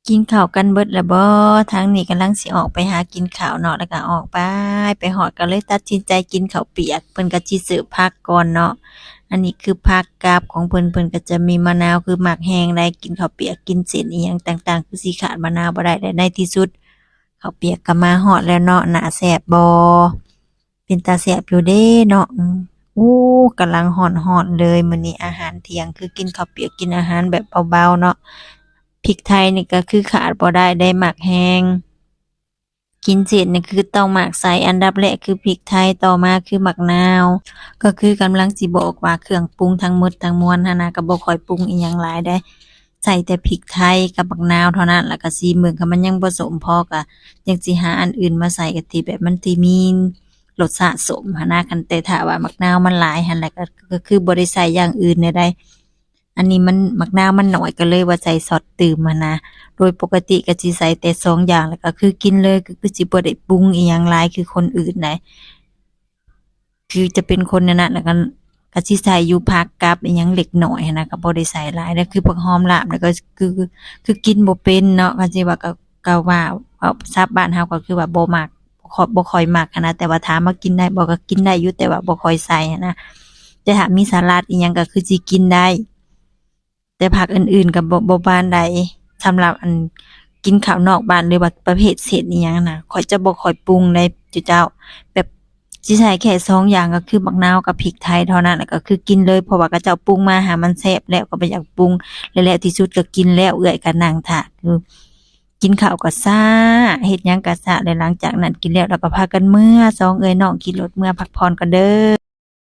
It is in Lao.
ກິນເຂົ້າກັນເບິດແລ້ວບໍ່? ທາງນີ້ກຳລັງຊິອອກໄປຫາກິນເຂົ້າເນາະ ແລ້ວກໍອອກໄປ ໄປຮອດກໍເລີຍຕັດສິນໃຈກິນເຂົ້າປຽກ. ເພິ່ນກໍຊິເສີບຜັກກ່ອນເນາະ. ອັນນີ້ຄືຜັກກາບຂອງເພິ່ນ, ເພິ່ນກໍຈະມີມະນາວ ຄືມັກແຮງໄດ໋ ກິນເຂົ້າປຽກ ກິນເສັ້ນອີ່ຫຍັງຕ່າງໆ ຄືຊິຂາດມະນາວບໍ່ໄດ້. ແລະໃນທີ່ສຸດເຂົ້າປຽກກໍມາຮອດແລ້ວເນາະ. ໜ້າແຊບບໍ່? ເປັນຕາແຊບຢູ່ເດ້ເນາະ. ອືມ ໂອ້ ກຳລັງຮ້ອນໆເລີຍ. ມື້ນີ້ອາຫານທ່ຽງຄືກິນເຂົ້າປຽກ ກິນອາຫານແບບເບົາໆເນາະ. ພິກໄທນີ້ກໍຄືຂາດບໍ່ໄດ້ເດ້ ມັກແຮງ. ກິນເສັ້ນນີ້ຄືຕ້ອງມັກໃສ່ ອັນດັບແລກຄືພິກໄທ ຕໍ່ມາຄືໝາກນາວ. ກໍຄືກຳລັງຊິບອກວ່າເຄື່ອງປຸງທັງໝົດທັງມວນຫັ້ນນະ ກໍບໍ່ຄ່ອຍປຸງອີ່ຫຍັງຫຼາຍເດ້. ໃສ່ແຕ່ພິກໄທກັບໝາກນາວເທົ່ານັ້ນ ແລ້ວກໍຊີມເບິ່ງ ຄັນມັນຍັງບໍ່ສົ້ມພໍກໍຍັງຊິຫາອັນອື່ນມາໃສ່ ກໍທີ່ແບບມັນຊິມີລົດຊາດສົ້ມຫັ້ນນະ. ຄັນແຕ່ຖ້າວ່າໝາກນາວມັນຫຼາຍຫັ້ນ ແລ້ວກໍ ກໍຄືບໍ່ໄດ້ໃສ່ຢ່າງອື່ນແນວໃດ. ອັນນີ້ມັນ ໝາກນາວມັນໜ້ອຍ ກໍເລີຍວ່າໃສ່ຊັອດຕື່ມຫັ້ນນະ. ໂດຍປົກກະຕິກໍຊິໃສ່ແຕ່ສອງຢ່າງ ແລ້ວກໍຄືກິນເລີຍ ກໍຄືຊິບໍ່ໄດ້ປຸງອີ່ຫຍັງຫຼາຍຄືຄົນອື່ນໃດ. ຄືຈະເປັນຄົນແນວນັ້ນ ແລ້ວກໍ ກໍຊິໃສ່ຢູ່ຜັກກັບອີ່ຫຍັງເລັກນ້ອຍຫັ້ນນະ ກໍບໍ່ໄດ້ໃສ່ຫຼາຍ. ແລ້ວຄືຜັກຫອມລາບນີ້ກໍຄື ຄືກິນບໍ່ເປັນເນາະ. ຄັນຊິວ່າກໍ ກໍວ່າ ເວົ້າສັບບ້ານເຮົາກໍຄືວ່າບໍ່ມັກ ບໍ່ຄ່ອຍ ບໍ່ຄ່ອຍມັກຫັ້ນນະ. ແຕ່ວ່າຖາມວ່າກິນໄດ້ບໍ່ ກໍກິນໄດ້ຢູ່ ແຕ່ວ່າບໍ່ຄ່ອຍໃສ່ຫັ້ນນະ. ແຕ່ຖ້າມີສະຫຼັດອີ່ຫຍັງກໍຄືຊິກິນໄດ້ ແຕ່ຜັກອື່ນໆກໍບໍ່ ບໍ່ປານໃດ. ສຳລັບອັນກິນເຂົ້ານອກບ້ານ ຫຼືວ່າປະເພດເສັ້ນອີ່ຫຍັງນະ ຂ້ອຍຈະບໍ່ຄ່ອຍປຸງເດ້ເຈົ້າ. ແບບຊິໃສ່ແຄ່ສອງຢ່າງ ກໍຄືໝາກນາວກັບພິກໄທເທົ່ານັ້ນ ແລ້ວກໍຄືກິນເລີຍ ເພາະວ່າເຂົາເຈົ້າປຸງມາຫາມັນແຊບແລ້ວ ກໍບໍ່ຢາກປຸງ. ແລ້ວ ແລ້ວທີ່ສຸດກໍກິນແລ້ວ ເອື້ອຍກໍນັ່ງຖ້າ ຄື ກິນເຂົ້າກໍຊ້າ ເຮັດຫຍັງກໍຊ້າ. ແລ້ວຫຼັງຈາກນັ້ນກິນແລ້ວ ແລ້ວກໍພາກັນເມືອ ສອງເອື້ອຍນ້ອງຂີ່ລົດເມືອພັກຜ່ອນກ່ອນເດີ.